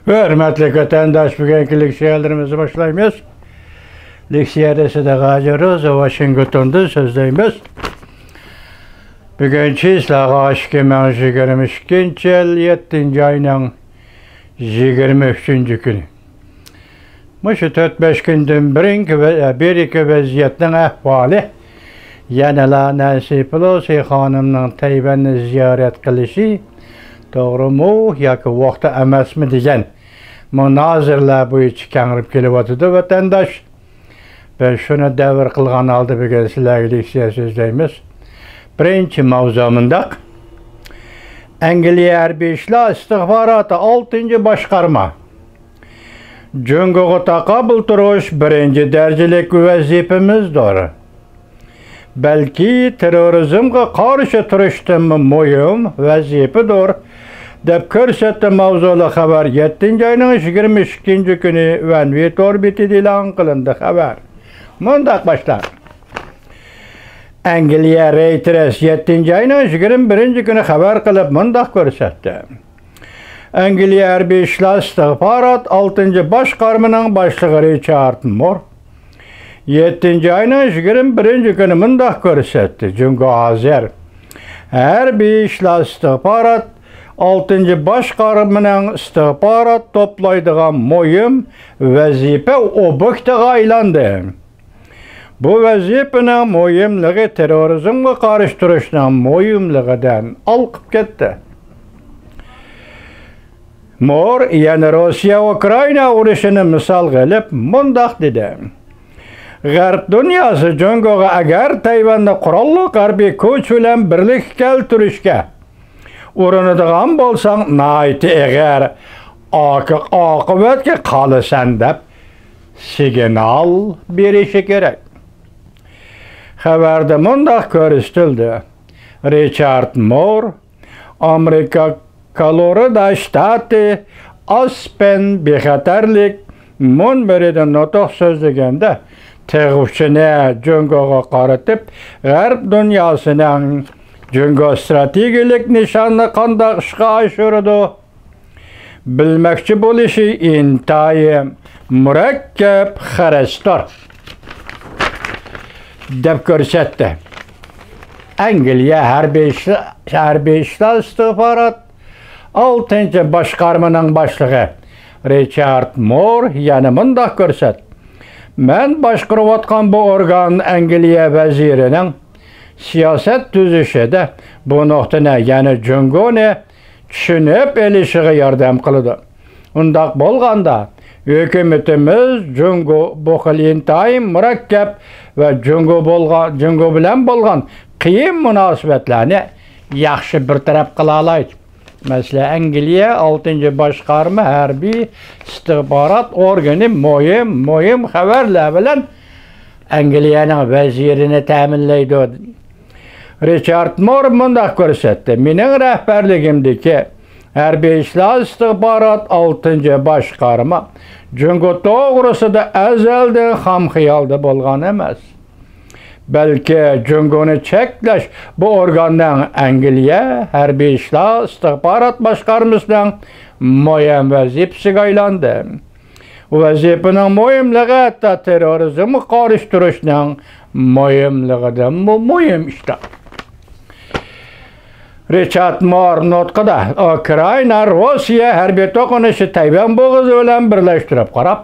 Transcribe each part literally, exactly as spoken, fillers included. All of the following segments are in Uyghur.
ھۆرمەتلىك ۋەتەنداش، بۈگۈنكى لېكسىيەلىرىمىزنى باشلايمىز. لېكسىيەدە سىدىق ھاجى روزا، ۋاشىنگتوندىن سۆزلەيمىز. بۈگۈن چىسلاغا ئىككى مىڭ يىگىرمە ئىككىنچى يىل يەتتىنچى ئاينىڭ يىگىرمە ئۈچىنچى كۈنى. مۇشۇ تۆت-بەش كۈندىن بېرىنكى ۋە، بېرىكى ۋەزىيەتنىڭ ئەھۋالى، يەنىلا نەنسى پېلوسى خانىمنىڭ تەيۋەننى زىيارەت قىلىشى توغرىمۇ ياكى ۋاقتى ئەمەسمۇ دېگەن مۇنازىرىلەر بويىچە كەڭرىپ كېلىۋاتىدۇ، ۋەتەنداش. بىز شۇنى دەۋر قىلغان ھالدا بۈگۈن سىلەرگە لېكسىيە سۆزلەيمىز. بىرىنچى ماۋزۇ مۇنداق. ئەنگلىيە ھەربىي ئىشلار ئىستىخباراتى ئالتىنچى باشقارما. جۇڭگوغا تاقابىل تۇرۇش بىرىنچى دەرىجىلىك ۋەزىپىمىزدۇر. بەلكى تېررورىزمغا قارشى تۇرۇشتىنمۇ مۇھىم ۋەزىپىدۇر، دەپ كۆرسەتتى ماۋزۇلۇق خەۋەر يەتتىنچى ئاينىڭ يىگىرمە ئىككىنچى كۈنى ۋەنۋى تور بېتىدە ئېلان قىلىندى. خەۋەر مۇنداق باشلار. ئەنگلىيە رېيتېرس يەتتىنچى ئاينىڭ يىگىرمە بىرىنچى كۈنى خەۋەر قىلىپ مۇنداق كۆرسەتتى. ئەنگلىيە ھەربىي ئىشلار ئىستىخبارات ئالتىنچى باشقارمىنىڭ باشلىقى رىچارد مور يەتتىنچى ئاينىڭ يىگىرمە بىرىنچى كۈنى مۇنداق كۆرسەتتى: جۇڭگو ھازىر ھەربىي ئىشلار ئىستىخبارات ئالتىنچى باشقارمىنىڭ ئىستىخبارات توپلايدىغان مۇھىم ۋەزىپە ئوبيېكتىغا ئايلاندى. بۇ ۋەزىپىنىڭ مۇھىملىقى تېررورىزمغا قارشى تۇرۇشنىڭ مۇھىملىقىدىن ھالقىپ كەتتى. مور يەنە روسىيە-ئۇكرائىنا ئۇرۇشىنى مىسالغا ئېلىپ مۇنداق دېدى: غەرب دۇنياسى جۇڭگوغا ئەگەر تەيۋەننى قوراللىق ھەربىي كۈچ بىلەن بىرلىككە كەلتۈرۈشكە ئۇرۇنىدىغان بولساڭ، ناھايىتى ئېغىر ئاقى-، ئاقىۋەتكە قالىسەن، دەپ سىگنال بېرىشى كېرەك. خەۋەردە مۇنداق كۆرسىتىلدى: رىچارد مور ئامېرىكا كولورادو شتاتى ئاسپېن بىخەتەرلىك مۇنبىرىدە نۇتۇق سۆزلىگەندە، تېغۇچىنى جۇڭگوغا قارىتىپ، غەرب دۇنياسىنىڭ جۇڭگو ستراتېگىيەلىك نىشاننى قانداق ئىشقا ئاشۇرىدۇ، بىلمەكچى بولۇشى ئىنتايىن مۇرەككەپ خەرەستۇر، دەپ كۆرسەتتى. ئەنگلىيە ھەربىي ئىشلار، ھەربىي ئىشلار ئىستىخبارات ئالتىنچى باشقارمىنىڭ باشلىقى رىچارد مور يەنە مۇنداق كۆرسەتتى: مەن باشقۇرۇۋاتقان بۇ ئورگان ئەنگلىيە ۋەزىرىنىڭ سىياسەت تۈزۈشىدە بۇ نۇقتىنى، يەنى جۇڭگونى چۈشىنىپ ئېلىشىغا ياردەم قىلىدۇ. ئۇنداق بولغاندا، ھۆكۈمىتىمىز جۇڭگو بۇ خىل ئىنتايىن مۇرەككەپ ۋە جۇڭگو بولغان، جۇڭگو بىلەن بولغان قىيىن مۇناسىۋەتلەرنى ياخشى بىر تەرەپ قىلالايدۇ. مەسىلەن، ئەنگلىيە ئالتىنچى باشقارما ھەربىي ئىستىخبارات ئورگىنى مۇھىم، مۇھىم خەۋەرلەر بىلەن ئەنگلىيەنىڭ ۋەزىرىنى تەمىنلەيدۇ. رىچارد مور مۇنداق كۆرسەتتى: مېنىڭ رەھبەرلىكىمدىكى ھەربىي ئىشلار ئىستىخبارات ئالتىنچى باشقارما جۇڭگو توغرىسىدا ئەزەلدىن خام خىيالدا بولغان ئەمەس. بەلكى جۇڭگونى چەكلەش بۇ ئورگاننىڭ ئەنگلىيە ھەربىي ئىشلار ئىستىخبارات باشقارمىسىنىڭ مۇھىم ۋەزىپىسىگە ئايلاندى. ۋەزىپىنىڭ مۇھىملىقى ھەتتا تېررورىزمغا قارشى تۇرۇشنىڭ مۇھىملىقىدىنمۇ مۇھىم ئىشتا. رىچارد مور نۇتقىدا ئۇكرائىنا-روسىيە ھەربىي توقۇنۇشى تەيۋەن بوغۇزى بىلەن بىرلەشتۈرۈپ قاراپ،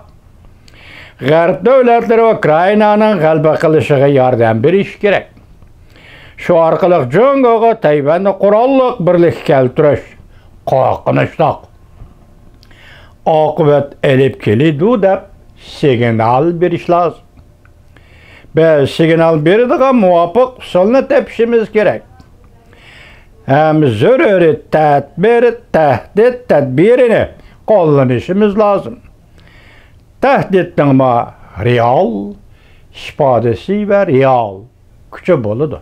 غەرب دۆلەتلىرى ئۇكرائىنانىڭ غەلىبە قىلىشىغا ياردەم بېرىشى كېرەك. شۇ ئارقىلىق جۇڭگوغا تەيۋەننى قوراللىق بىرلىككە كەلتۈرۈش قورقۇنچلۇق ئاقىۋەت ئېلىپ كېلىدۇ دەپ سىگنال بېرىش لازىم. بىز سىگنال بېرىدىغان مۇۋاپىق ئۇسۇلنى تېپىشىمىز كېرەك ھەم زۆرۈرىي تەدبىر، تەھدىت تەدبىرىنى قوللىنىشىمىز لازىم. تەھدىتنىڭمۇ رېئال ئىپادىسى ۋە رېئال كۈچى بولىدۇ.